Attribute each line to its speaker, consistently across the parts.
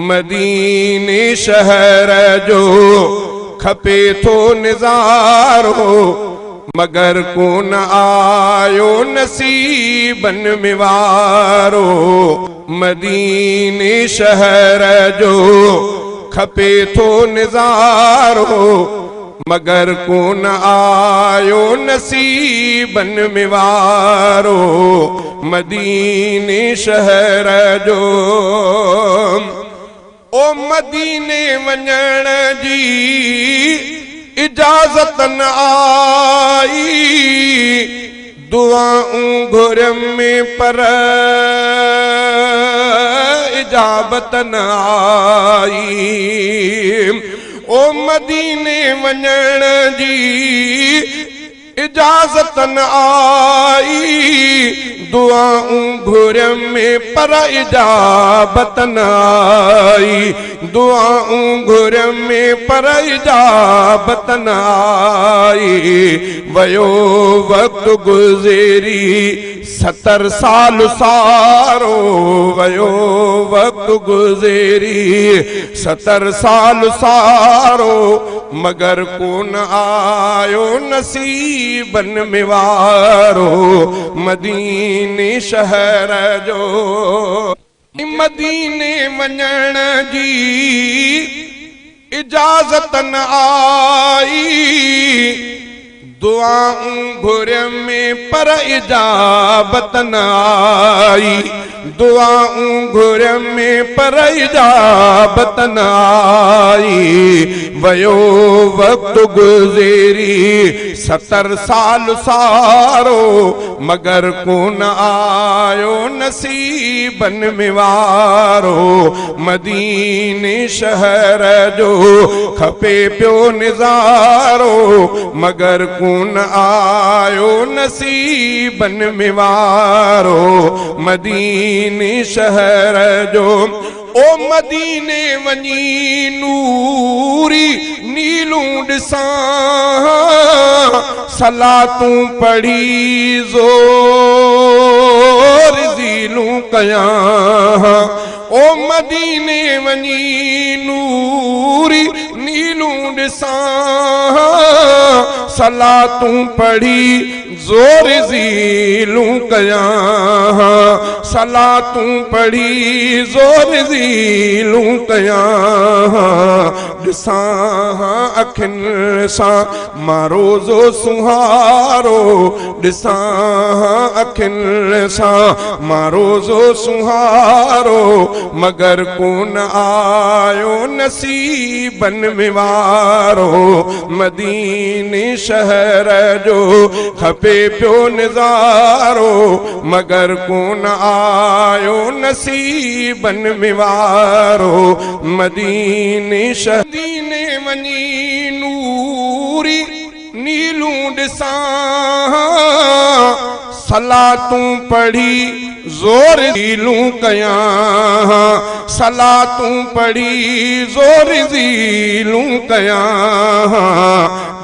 Speaker 1: مديني شهر جو کپي ٿو نظارو، مگر ڪونه آيو نصيبن ۾ وارو. مديني شهر جو کپي ٿو نظارو، مگر ڪونه آيو نصيبن ۾ وارو. مديني شهر جو، او مديني وڃڻ جي اجازت نه آئي، دعائون گهريم پر اجابت نه آئي. او مديني وڃڻ جي اجازت نه آئي، دعائون گهريم پر اجابت نه آئي. دعائون گهريم پر اجابت نه آئي. ويو وقت گذري 70 سال سارو، ويو وقت گذري 70 سال سارو، مگر ڪونه آيو نصيبن ۾ وارو. مديني شهر جو، مديني وڃڻ جي اجازت نه آئي، دعائون گهريم پر اجابت نه آئي. دعائون گهريم پر اجابت نه آئي. ويو وقت گذري 70 سال سارو، مگر ڪونه آيو نصيبن ۾ وارو. مديني شهر جو کپي پيو نظارو، مگر ڪونه آيو نصيبن ۾ وارو. مديني شهر جو، او مديني وڃي نوري نيلون ڏسان، صلاتون پڙهي زور زيلون ڪيان. او مديني وڃي نوري نيلون ڏسان، صلاتون پڙهي زور زيلون ڪيان. صلاتون پڙهي زور زيلون ڪيان، ڏسان اکين سان مان روزو سهارو. ڏسان اکين سان مان روزو سهارو، مگر ڪونه آيو نصيبن ۾ وارو. مديني شهر جو کپي پيو نظارو، مگر ڪونه آيو نصيبن ۾ وارو. مديني شهر، مديني وڃي نوري نيلون ڏسان، صلاتون پڙهي زور زيلون ڪيان. صلاتون پڙهي زور زيلون ڪيان،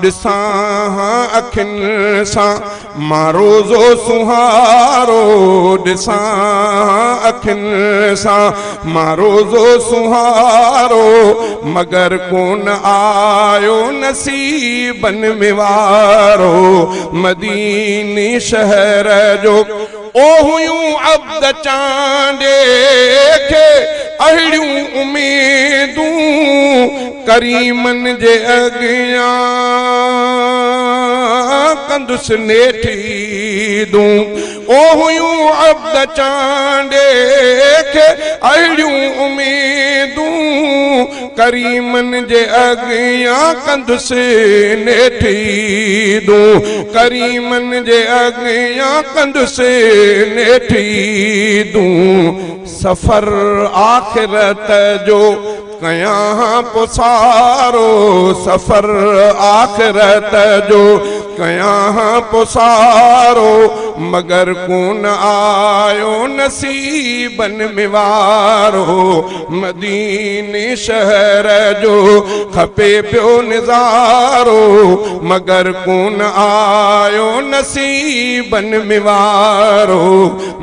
Speaker 1: ڏسان اکين سان مان روزو سهارو. ڏسان اکين سان مان روزو سهارو، مگر ڪونه آيو نصيبن ۾ وارو. مديني شهر جو، او هيون عبد چانڊيي کي اهڙيون اميدون، ڪريمن جي اڳيان ڪندس نيٺ عيدون. او هيون عبد چانڊيي کي اهڙيون اميدون، ڪريمن جي اڳيان ڪندس نيٺ عيدون. ڪريمن جي اڳيان ڪندس نيٺ عيدون. سفر آخرت جو ڪيان پسارو، سفر آخرت جو ڪيان پسارو، مگر ڪونه آيو نصيبن ۾ وارو. مديني شهر جو کپي پيو نظارو، مگر ڪونه آيو نصيبن ۾ وارو.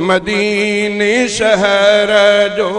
Speaker 1: مديني شهر جو۔